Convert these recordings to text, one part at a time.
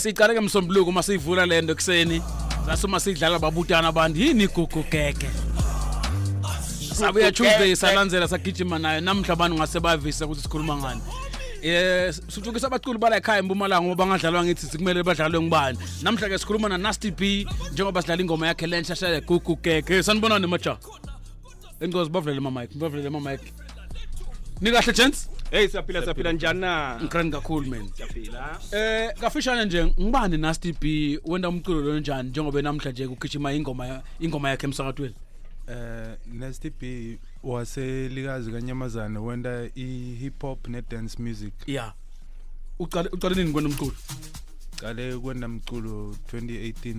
Siqale ke msombuluko uma siyivula lento ekuseni. Sasuma sidlala babutana abantu yini igugu gege. Sabuya Tuesday salandzela sagijima nayo namhla abantu ngase bavise ukuthi sikhuluma ngani. Eh sithukisa abaculi bala ekhaya eMpumalanga ngoba bangadlalwa ngithi sikumele badlalwe ngubani. Namhla ke sikhuluma na Nasty B njengoba sidlala ingoma yakhe lensha shaya gugu gege. Sanibonani maja. Enkosi bavulele ama mic, bavulele ama mic. Nikahle gents? Hey siyaphila siyaphila njani na? Ngigrand kakhulu man. Siyaphila. Eh kafishane nje ngibani Nasty B wenda umculo lo njani njengoba namhla nje kugijima ingoma ingoma yakhe emsakatweni. Eh Nasty B waselikazi kanyamazane wenda i hip hop ne dance music. Yeah. Uqale uqale nini kwena umculo? Qale kwenda mculo 2018.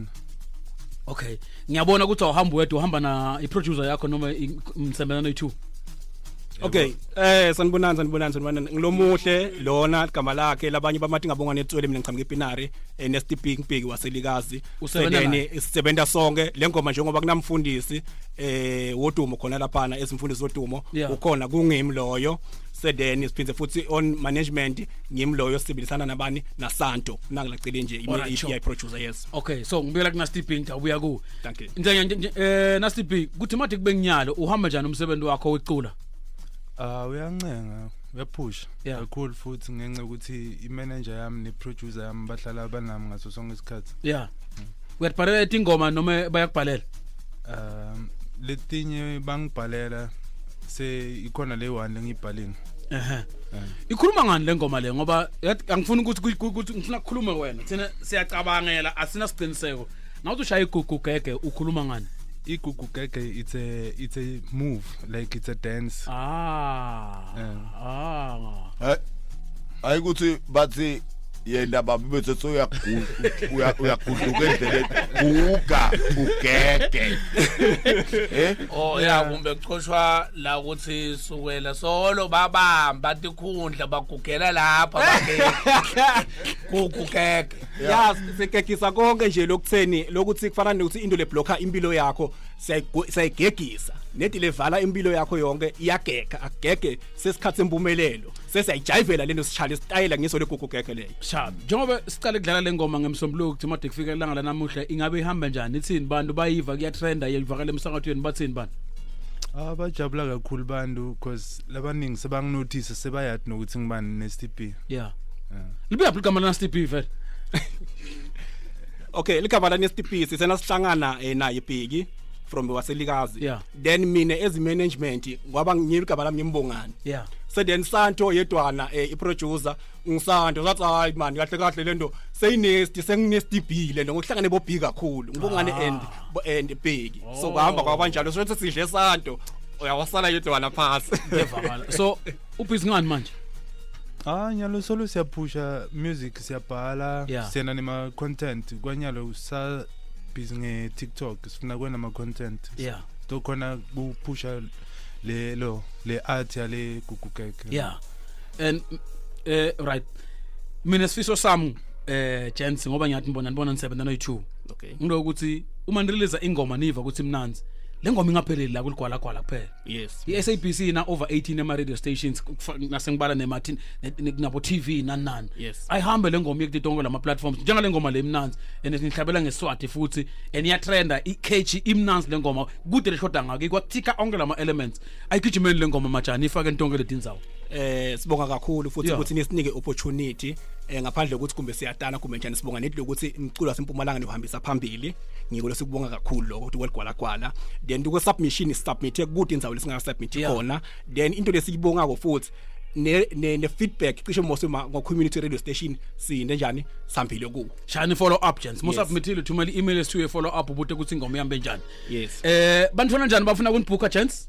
Okay. Ngiyabona ukuthi awuhamba wedwa uhamba na i producer yakho noma msebenzana noyi2. Okay, eh sanibonani sanibonani sanibonani. Ngilomuhle lona igama lakhe labanye bamathi ngabonga netswele mina ngiqhamuka ePinari eh Nasty Big Big waselikazi. Usebenza Sedeni naye? sisebenza sonke lengoma njengoba kunamfundisi eh wodumo khona laphana ezimfundisi wodumo ukhona kungimi loyo. Sedeni siphinde futhi on management ngimi loyo sibilisana nabani naSanto nangilacele nje Alright, sure. i producer yes. Okay, so ngibuyela ku Nasty B ngidawubuya ku. Thank you. Nje eh Nasty B kuthi manje kube nginyalo uhamba njani umsebenzi wakho wecula? Ah uyancenga uyaphusha Yeah. kakhulu futhi ngenxa yokuthi i-manager yami ne-producer yami bahlala banami ngaso sonke isikhathi. Yeah. Uyatibhalela ingoma noma bayakubhalela? Um letinye bangibhalela se ikhona le one lengiyibhalile. Ehhe. Ikhuluma ngani le ngoma le ngoba yathi angifuni ukuthi ukuthi ngifuna ukukhuluma wena. Thina siyacabangela asina siqiniseko. Nawuthi ushaya igugu gege ukhuluma ngani? Igugu gege it's a move like it's a dance. Ah. Yeah. Ah. Hayi hayi ukuthi bathi yena baba bese soyaguqa uyagudluka endleleni guga ugege eh Oh ya kumbe kuchoshwa la ukuthi sukela solo babamba tikhundla bagugela lapha bagege gugugege Ya sigegisa konke nje lokutheni lokuthi kufana nokuthi into leblocka impilo yakho siyayigegisa nedi levala impilo yakho yonke iyagega akugege sesikhathi sempumelelo sesiyayijayivela lento sishala isitayela ngiso legugugege leyo. Sharp. Njengoba sicale kudlala le ngoma ngemsombuluko kuthi made kufika ilanga lanamuhla ingabe ihamba njani ithini bantu bayiva kuyatrenda yivakala emsakatweni bathini bantu? Ah bajabula kakhulu bantu because labaningi sebanginotice sebayati nokuthi ngibani Nasty B. Yeah. Yeah. Libuya phi igama la Nasty B vele? Okay ligama la Nasty B sisena sihlangana naye Bheki from waselikazi then mina as management ngoba ngiyigama lami ngimbongani Yeah. So then Santo yedwana i-producer ngisanto sathi hayi man kahle kahle lento seyinesti senginesti B lento ngokuhlangane bo B kakhulu ngibongane and Bheki so kwahamba kwabanjalo so sidle Santo uyawasala yedwana phansi Ngiyevakala. So ubhizi ngani manje? Ah nyalo solo siyaphusha music siyabhala siyena nema content kwanyalo sa busy nge TikTok sifuna kwena ama content. So khona kuphusha le lo le art yale gugugeke. Yeah. And right. Mina sifiso sami gents ngoba ngiyathi ngibona nibona nisebenza noyi2. Okay. Ngilokuthi uma nirelease ingoma niva ukuthi imnanzi. Le ngoma ingapheleli la kuligwala gwala kuphela. Yes. I-SABC ina over 18 ema radio stations nasengibala nemathini nabo TV nani nani. Yes. Ayihambe le ngoma yekuthi tonke lama platforms njengale ngoma le imnanzi and nihlabela ngeswati futhi and iyatrenda i-catchy imnanzi le ngoma kude leshoda ngako ikwathika onke lama elements. Ayigijimeni le ngoma majani ifake ntonke letindzawo. Sibonga kakhulu futhi ukuthi nisinike opportunity ngaphandle kokuthi kumbe siyatana kumbe njani sibonga nethi lokuthi umculo wasempumalanga niuhambisa phambili ngiko lesikubonga kakhulu lokho ukuthi weligwalagwala then ku submission submit kude indzawo lesinga submit khona then into lesiyibongako futhi ne ne, ne feedback cishe mose ngo community radio station sinde njani sihambile kuwo Shani follow up gents. Yes. Musubmithile thumela i-email esithuye follow up ubute ukuthi ingoma ihambe njani. Yes. Bantwana njani bafuna kunibhuka gents?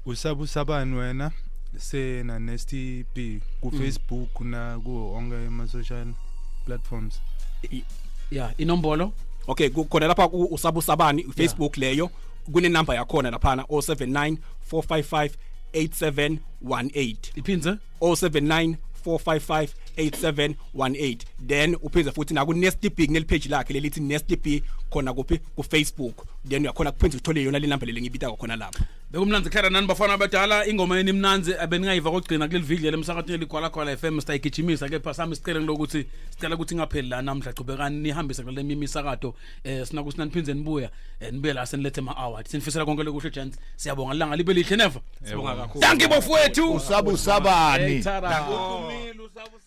Usabusabani wena sena Nasty B ku Facebook na ku onke ama social platforms. Yeah, inombolo. Okay khona lapha ku usabusabani Facebook leyo kune number yakhona laphana 079 455 8718 Iphindze 079 455 8718 then uphinde futhi naku Nasty B kuneli page lakhe lelithi Nasty B khona kuphi ku Facebook then uyakhona kuphinde uthole yona le number le ngibita khona lapha. Bekumnandzi kuhlala nani bafana abadala. Ingoma yeni imnandzi, abeningayiva kokugcina kuleli viki leli emsakatweni Ligwalagwala FM. Sitayigijimisa kepha sami sicele ngilokuthi sicela ukuthi ingapheli la namhla. Chubekani nihambise kule imisakato, sinakuthi naniphindze nibuya, nibuye la senilethe ama award. Sinifisela konke lokuhle gents, siyabonga, ilanga libe lihle neva. Sibonga kakhulu. Thank you bafowethu. Usabusabani. Hey, tara. Utumile usaba.